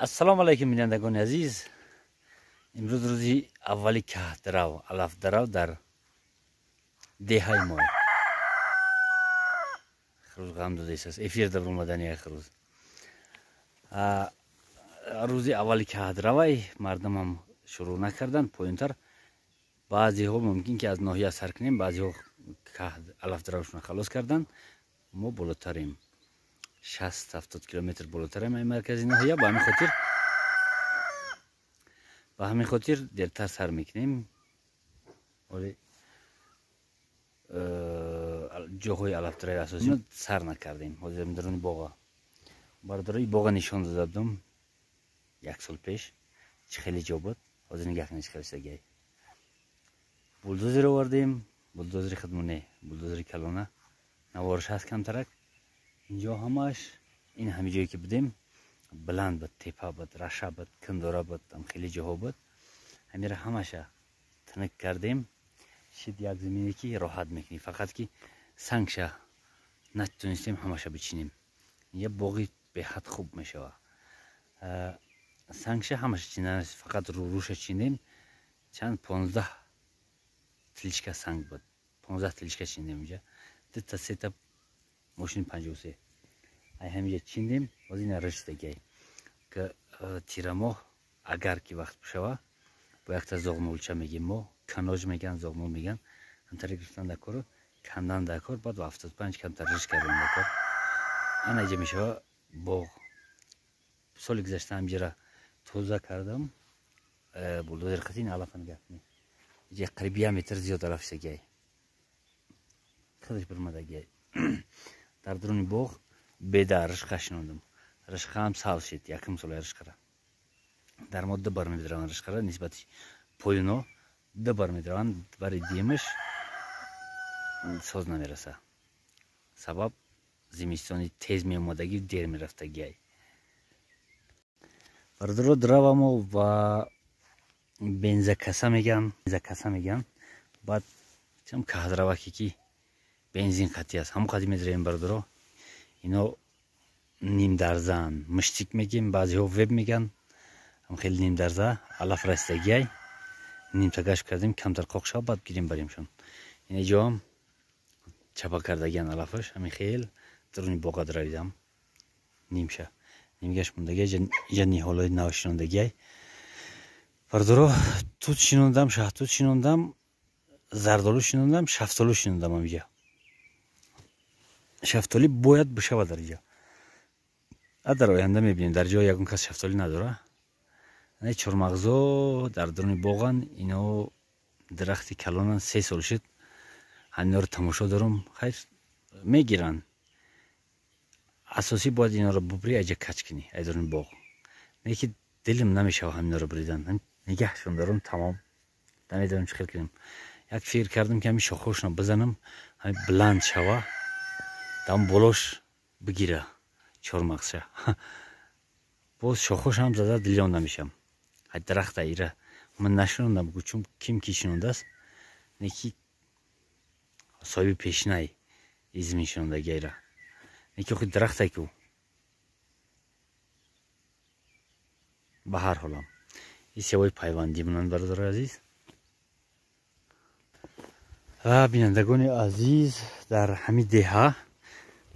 Ассалому алайкум, бинандагони азиз. Имрӯз рӯзи аввали каҳдрав, алафдарав дар деҳаи мо. Хирӯз ғам додааст, эфир дар омадани як хирӯз. Рӯзи аввали каҳдравай мардумам шурӯъ накарданд, поёнтар баъзеҳо мумкин ки аз ноҳия сар кунем, баъзеҳо алафдаравшона халос карданд. Мо болотарем. 60-70 километр болотарем аз маркази ноҳия, ба ҳамин хотир дертар сар мекунем. Оле ҷоҳои алафдараи асосӣ сар накардем. Ҳозир даруни боға, бародарои, боға нишон дода будам як сол пеш, чӣ хеле ҷо буд. Ҳозир нигаҳ кунед, чӣ хеле шудагиай. Булдозер овардем, булдозери худмон не, булдозери калона, навораш ҳаст камтарак. Инҷо ҳамаш ин ҳами ҷое ки будем баланд буд, тепа буд, раша буд, кандора буд, ам хеле ҷоҳо буд. Ҳамира ҳамаша тинак кардем, шид як замине ки роҳат мекунӣ, фақат ки сангша натонистем ҳамаша бичинем. Инҷа боғи беҳад хуб мешава. Сангша ҳамаша чинда, фақат рӯруша чиндем. Чанд, 15 тележка санг буд, 15 тележка чиндем. Инҷа дута сета мошини 53 ай ҳамиҷа чиндем. Боз ина ришдагиай ки тирамоҳ агар ки вақт бишава, бо якта зоғмолча мегем мо, каноҷ меган, зоғмол меган, ҳамтаре гирифтан дар кору кандан дар кор, баъд 75 камтар риш кардан дар кор. Ана иҷа мешава боғ. Соли гузашта ҳамиҷара тоза кардам, булдозер қатин алафа. Нигаҳ кунед, иҷа қариб як метр зиёд алаф шидагиай, худаш бирмадагиай. Дар дуруни боғ беда, ришқа шинондам, ришқаам сал шид. Якум сола ришқара дар мо ду бар медараванд, ришқара нисбати поёно ду бар медараванд, бари дуюмаш соз намераса. Сабаб зимистони тез меомадагӣ, дер мерафтагиай. Бародаро, дравамо ва бензакаса меган, бензакаса меган, баъд чам каҳдраваке ки бензин қатӣ аст, ҳамон қади медаравем. Бародаро, ино нимдарзаан, муштик мегем, баъзеҳо веб меган, ҳам хеле нимдарза алаф расидагиай, нимтагаш кардем, камтар қоқ шава, баъд гирем баремшон. Ина ҷоам чапа кардагиан алафаш, ҳамин хел даруни боға даравидам, нимша нимгаш мондагиай. Иҷа ниҳолои нав шинондагиай. Бародаро, тут шинондам, шаҳтут шинондам, зардолу шинондам, шафтолу шинондам. Ҳамиҷа шафтолӣ бояд бишавад дар иҷа, а дар оянда мебинем. Дар ҷо ягон кас шафтолӣ надора. Чормағзо дар дуруни боған, ино дарахти калонан, 3 сол шуд ҳаминоро тамошо дорум. Хайр, мегиранд. Асосӣ бояд иноро бубрӣ, аҷа кач кунӣ ай дуруни боғ, не ки дилим намешава ҳаминоро бридан, нигаҳшон дорум, тамом. Намедонам чӣ хел кунем. Як фикр кардам ки ҳамин шохҳошона бизанам, ҳами баланд шава, дам болош бигира чормағзша. Боз шохҳошам зада дилён намешам. Ҳай, дарахта ира ман нашинондам, чун ким ки шинондааст, не ки соҳиби пешинай изми шинондагиайра, не ки охи дарахтай ку. Ба ҳар ҳолам и севои пайвандӣ монанд. Бародарои азиз ва бинандагони азиз, дар ҳамин деҳа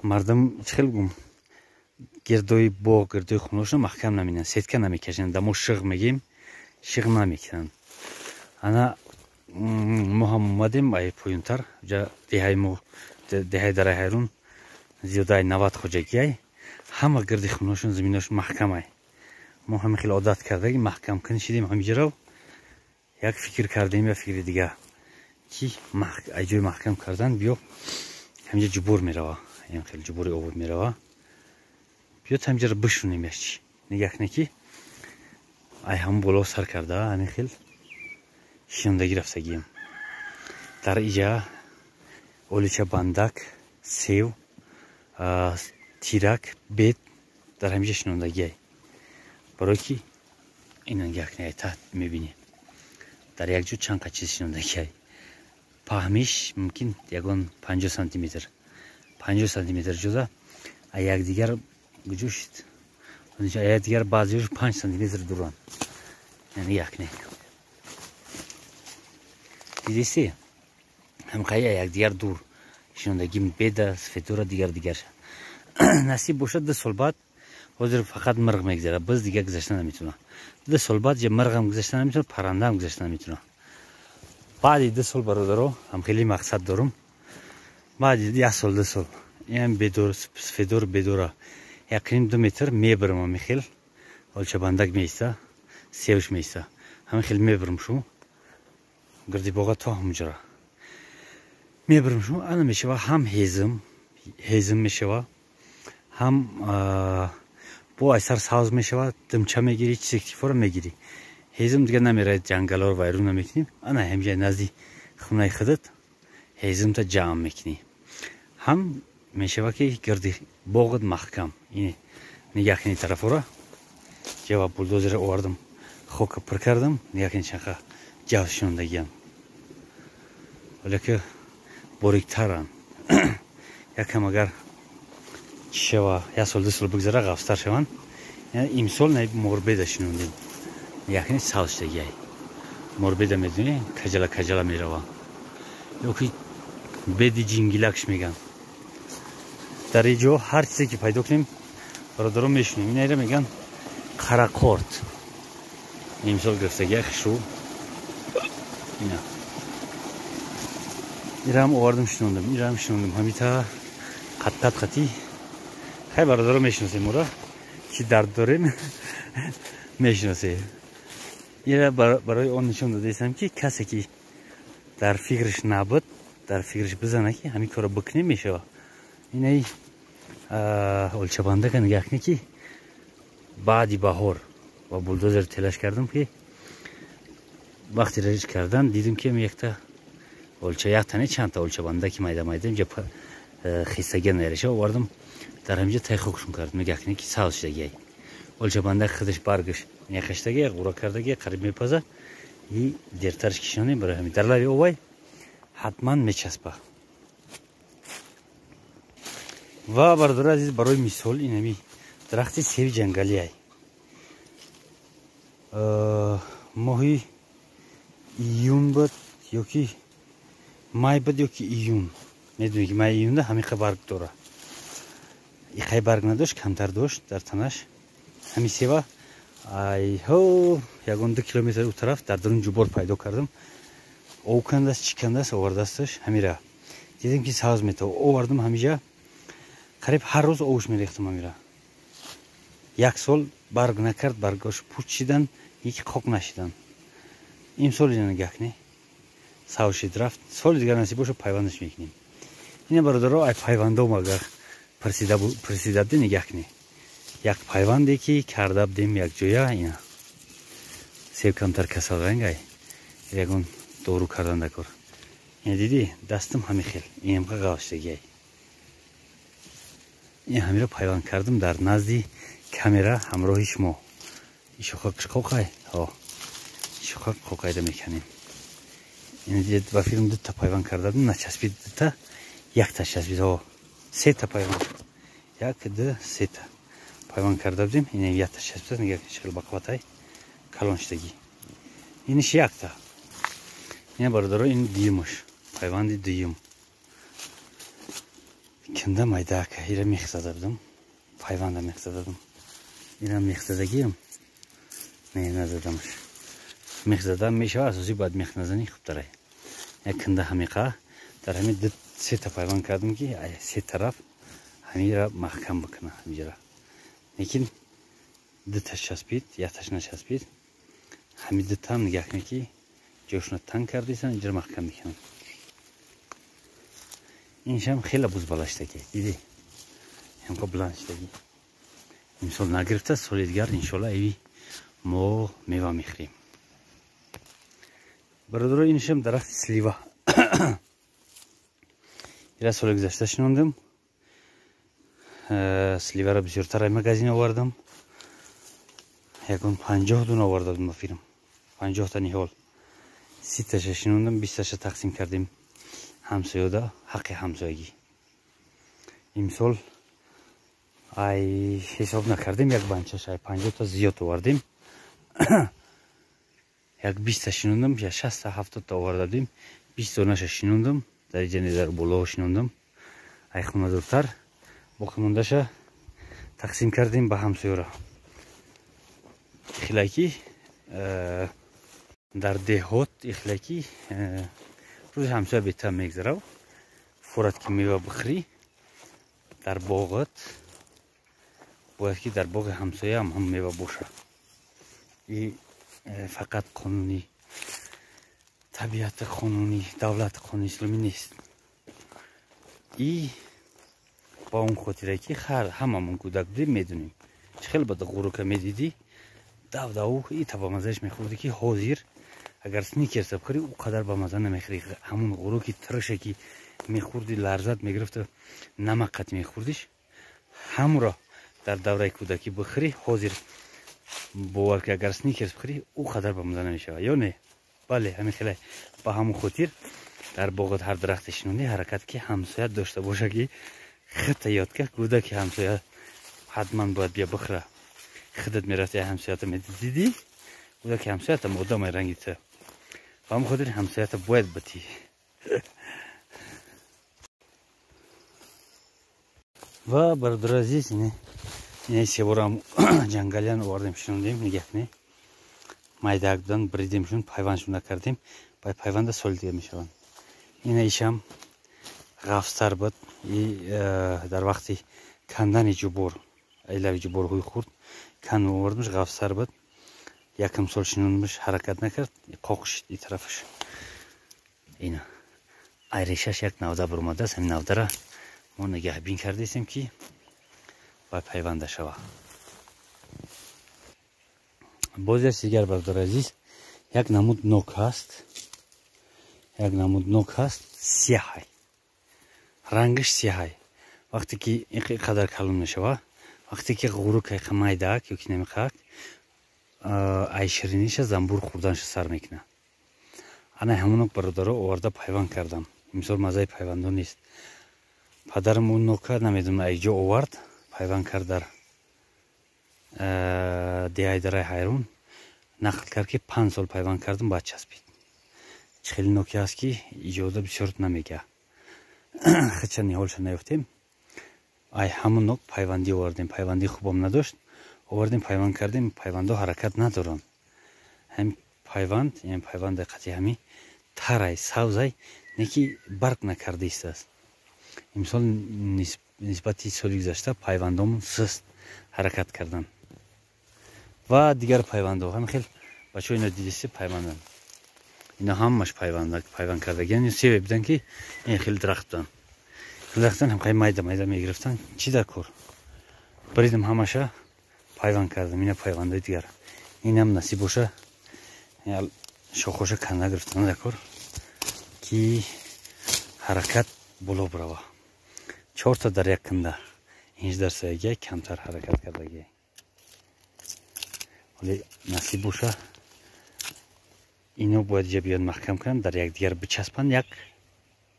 мардум, чӣ хел гум, гирдои боғ, гирдои хонашон маҳкам наминанд, сетка намекашанд. Дамо шиғ мегем, шиғ намекунанд. Ана мо ҳам омадем ай поёнтар. Деҳаи мо, деҳаи Дараи Ҳайрун, зиёдаи 90 хоҷагиай, ҳама гирди хонашон, заминошон маҳкамай. Мо ҳамин хел одат кардаги, маҳкам кунӣ шидем. Ҳамиҷаро як фикр кардем, я фикри дига ки ай ҷои маҳкам кардан биё ҳамиҷа ҷубур мерава, хел ҷубури овод мерава, биё ҳамиҷаро бишунем. Ячи нигаҳ кунед ки ай ҳамон боло сар карда ҳамин хел шинондагӣ рафтагием. Дар иҷа олича, бандак, сев, тирак, бед дар ҳамиҷа шинондагиай. Барое ки ина нигаҳ кунед, ай таҳт мебинӣ, дар як ҷо чанд қа чиз шинондагиай. Паҳмиш мумкин ягон 50 сантиметр, 50 сантиметр ҷуда а якдигар. Куҷо шид? Дигар баъзеҳош 5 сантиметр дуранд. Яъне як не. Дидисти? Ҳамқая якдигар дур. Шинондагӣ беда, сфетура дигар. Насиб бошад 2 сол баъд ҳозир фақат мирғ мегзара, биз дигар гузашта наметавона. 2 сол баъд же мирғам гузашта наметавона, паррандаам гузашта наметавона. Баъди 2 сол бародаро ҳам хеле мақсад дорум. Баъди 1 сол 2 сол ин бедор сфедор бедора 1.5 метр мебарам ҳамин хел олчабандак меиста, севш меиста. Ҳамин хел мебарам шу гирди боға то ҳамҷора. Мебарам шу ана мешава ҳам ҳезим мешава, ҳам бо айсар савз мешава, димча мегирӣ, чизектифора мегирӣ. Ҳезим дигар намерад, ҷангалоро вайрон намекунем. Ана ҳамҷа назди хунаи худат ҳезимта ҷамъ мекунӣ. Ҳам мешава ки гирди боғат маҳкам. Ин нигаҳ кунӣ тарафора. Ҷава булдозера овардам, хока пур кардам, нигаҳ кунӣ чанқа ҷав шинондагиам. Валеки бориктаранд. Якам агар шава, 1 сол 2 сол бигзара ғафстар шаванд. Имсол морбеда шинондем. Якни савз шудагиай. Морбеда медонӣ, каҷала каҷала мерава. Ёки беди ҷингилакш меган. Дар ин ҷо ҳар чизе ки пайдо кунем, бародарон мешунем. Инайра меган қарақорт. Имсол гирифтагия хишу. Ина. Ирам овардам шинондам, ирам шинондам. Ҳамита қат-қат қати. Хай бародарон мешиносем ора. Чӣ дард дорем мешиносем. Ира барои он нишон додаистам ки касе ки дар фикраш набуд, дар фикраш бизана ки ҳамин корро бикунем мешава. Инаи олчабандака нигаҳ кунед ки баъди баҳор ва булдозер телаш кардам ки вақти реш кардан дидим ки якта олча, якта не чандта олчабанда ки майда майда инҷа хистагия нареша овардам, дар ҳаминҷа тай хокшон кардам. Нигаҳ кунед ки савз шудагиай. Олчабанда худаш баргаш яхаштагия, ғура кардагия, қариб мепаза и дертарш кишонем барои ҳамин дар лаби овай ҳатман мечаспа. Ва бародари азиз, барои мисол ин ҳами дарахти севи ҷангалиай. Моҳи июн буд ёки май буд ёки июн. Медонӣ ки май июнда ҳамиқа барг дора. Иқай барг надошт, камтар дошт дар танаш. Ҳами сева айҳо ягон 2 километр у тараф дар дарун ҷубор пайдо кардам. Ов кандааст, чӣ кандааст, овардасташ ҳамира. Дидем ки савз метава. Овардам ҳамиҷа. Қариб ҳар рӯз овуш мерехтам ҳамира. 1 сол барг накард, баргош пуч шидан, яки қоқ нашидан. Имсол ина нигаҳ кунед. Савз шид рафт. Соли дигар насиб боша пайвандаш мекунем. Ина бародаро, ай пайвандом агар пурсида будем нигаҳ кунед. Як пайванде ки карда будем якҷоя, ина себ камтар касалрангай, ягон дору кардан дакор. Ина дидӣ, дастам ҳами хел, инамқа ғафшдагиай. Ин ҳамиро пайванд кардам дар назди камера ҳамроҳи шумо. Ишоқа қишқоқай, ҳо, ишоқа қоқайда меканем. Ина дидед, ба филм 2та пайванд карда будем, начаспид 2та, якта часпид, ҳо, 3та пайванд. 1, 2, 3та пайванд карда будем. Ина якта часпид, нигаҳ кунед чӣ хел бақувватай калон шудагӣ. Иниш якта. Ина бародаро, ин дуюмаш, пайванди дуюм. Канда майдака, ира мех зада будам, пайванда мех зада будам. Ира мех задагиам? Не, назадамаш. Мех задам мешава, асосӣ бояд мех назанӣ хубтарай. Як канда ҳамиқа, дар ҳамин 2-3та пайванд кардам ки се тараф ҳамира маҳкам бикуна ҳамиҷара. Лекин 2таш часпид, якташ начаспид. Ҳамин 2таам нигаҳ кунед ки ҷошона танг кардисан, инҷара маҳкам мекунам. Иншам хеле бузбалаштагӣ, дидӣ? Ҳамқа баланд шудагӣ. Имсол нагирифта, соли дигар иншоалло эви мо мева мехӯрем. Бародаро, иншам дарахти слива. Ира соли гузашта шинондам. Сливаро бисёртар ай магазин овардам. Ягон 50 дона оварда будам ба фирм. 50 та ниҳол. 30таша шинондам, 20таша тақсим кардем ҳамсояда, ҳаққи ҳамсоягӣ. Имсол Ай ҳисоб накардем, як банчаш ай 50 та зиёд овардем. Як 20 та шинондам, я 60 70 та оварда будем. 20 донаша шинондам, дар иҷа дар боло шинондам. Ай хона дуртар боқимондаша тақсим кардем ба ҳамсояро. Ихлаки дар деҳот ихлаки рӯзи ҳамсоя беҳтар мегзарав. Фурат ки мева бихӯрӣ дар боғат, бояд ки дар боғи ҳамсояам ҳам мева боша. И фақат қонуни табиати, қонуни давлати, қонуни исломӣ нест. И ба он хотире ки ҳамамон кӯдак будем, медонем чӣ хеле бад ғурука медидӣ, дав-дав и та ба мазааш мехӯрдӣ, ки ҳозир агар Сникерса бихӯрӣ, ӯ қадар ба маза намехӯрӣ. Ҳамун ғуруки тирше ки мехӯрдӣ, ларзат мегирифту намак қати мехӯрдиш, ҳамро дар давраи кӯдакӣ бихӯрӣ, ҳозир бовар ки агар Сникерс бихӯрӣ, ӯ қадар ба маза намешавад, ё не? Бале, ҳамин хеле. Ба ҳамун хотир дар боғат ҳар дарахте шинонӣ, ҳаракат ки ҳамсоя дошта боша, ки хита ёд ка кӯдаки ҳамсоя ҳатман бояд бия бихӯра. Худат мерафти ҳамсоята медидӣ, кӯдаки ҳамсоятам одамай ранги ту. Ба ҳамин хотир ҳамсоята бояд битӣ. Ва бародари азиз, ине себорам ҷангалиян овардем, шинондем, нигаҳ кунед. Майдаак будан, бридемшун, пайвандшун накардем, баъд пайванда соли дига мешаванд. Ина ишам ғафзтар буд. И дар вақти кандани ҷубор, илави ҷуборҳои хурд кан овардимш, ғафзтар буд. Якм сол шинондимш, ҳаракат накард, қоқ шид и тарафаш. Ина ай решаш як навда баромадааст, ҳамин навдара мо нигаҳбин кардастем, ки ба пайванда шава. Боз як дигар, бародари азиз, як намуд нок ҳаст, як намуд нок ҳаст, сияҳай, рангаш сияҳай. Вақте ки ин қадар калон мешава, вақте ки ғурукай майдаак ё ки намехак, ай шириниша занбур хӯрданша сар мекунад. Ана ҳамонок, бародаро, оварда пайванд кардам. Имсол маззаи пайвандо нест. Падарам он нока намедонам ай ҷо овард, пайванд кард дар деҳаи Дараи Ҳайрон. Нақл кард, ки 5 сол пайванд кардам, баъд часпид. Чӣ хеле ноки ҳаст, ки иҷода бисёр намега. Хича ниҳолша наёфтем. Ай ҳамон нок пайвандӣ овардем, пайвандии хубам надошт. Овардем, пайванд кардем, пайвандҳо ҳаракат надоранд. Ҳам пайванд, яъне пайванди қати ҳами тарай, савзай, не ки барқ накарда истааст. Имсол нисбати соли гузашта пайвандомон сист ҳаракат карданд. Ва дигар пайвандҳо ҳамин хел, бачаҳо, ино дидисти, пайванданд. Ино ҳамаш пайванд кардагиан. Себе будан, ки ин хеле дарахт буданд. Дарахтан ҳам хеле майда майда мегирифтанд. Чӣ дар кор? Бридам ҳамаша, пайванд кардам. Ина пайвандаи дигар. Инам насиб боша, шохоша канда гирифтан дар кор, ки ҳаракат боло бирава. Чорта дар як канда. Инҷ дар саягия камтар ҳаракат кардагия. Вале насиб боша, ино бояд ҷа биёд маҳкам кунанд, дар якдигар бичаспанд, як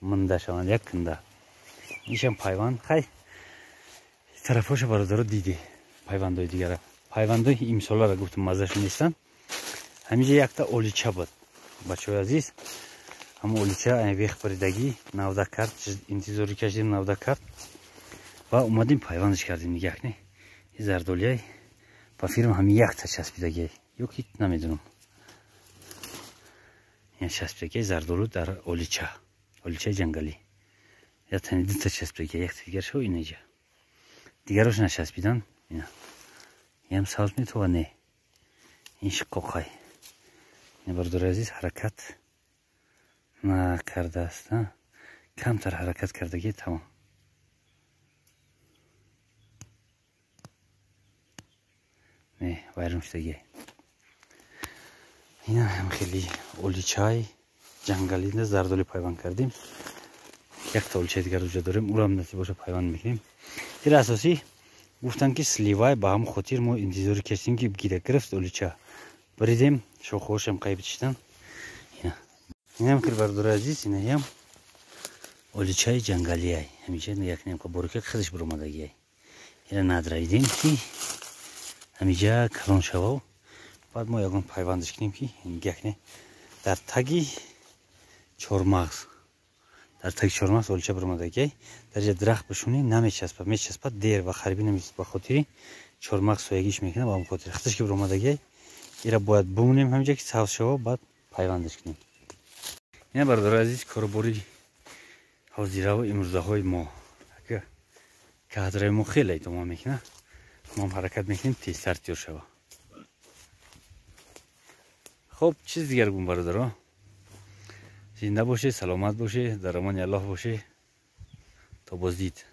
мында шаванд, як канда. Ишам пайванд. Хай, тарафҳоша, бародаро, дидӣ пайвандҳои дигара. Пайвандҳои имсолара гуфтам, маззашон нестанд. Ҳаминҷа якта олича буд, бачаҳои азиз. Ҳамон олича вех баридагӣ навда кард, интизорӣ кашидем, навда кард ва омадем, пайвандаш кардем. Нигаҳ кунед, и зардолияй ба фирма ҳамин якта часпидагиай ё ки намедонам, часпидагиай зардолу дар олича, оличаи ҷангалӣ. Ятани дута часпидагиай, якта дигаршо инаҷа, дигарош начаспидан. Ина ям савз метова, не, ин шиқоқай. Ина, бародари азиз, ҳаракат накардааст, камтар ҳаракат кардагӣ, тамом. Не, вайрон шудагӣ. Ина ҳам хеле оличай ҷангалӣ зардоли пайванд кардем. Якта оличаи дигар уҷа дорем, ӯрам насиб боша пайванд мекунем. Дир асосӣ гуфтанд, ки сливай, ба ҳамон хотир мо интизорӣ кашидем, ки гира гирифт олича. Бридем, шохҳошам қайб чиштан. Инам хел, бародари азиз, инаям оличаи ҷангалиай. Ҳаминҷа як нем борика худаш биромадагиай. Ира надравидем, ки ҳамиҷа калон шавав, баъд мо ягон пайвандаш кунем, ки гакне дар таги чормағз, дар таги чормағз олича биромадагиай. Дар ҷа дарахт бишунӣ, намечаспад, мечаспад дер ва харибӣ намечаспад, ба хотири чормағз соягиш мекунад. Ба ҳамн хотири хаташ ки биромадагиай, ира бояд бимонем ҳамиҷа, ки сабз шава, баъд пайвандаш кунем. Ина, бародари азиз, корубори ҳозираву имрӯзаҳои мо, кадраи мо хеле идома мекунад. Моам ҳаракат мекунем, тезтар тиёр шава. Хуб, чиз дигар гум, бародаро, зинда бошед, саломат бошед, дар амони Аллоҳ бошед, то боздид.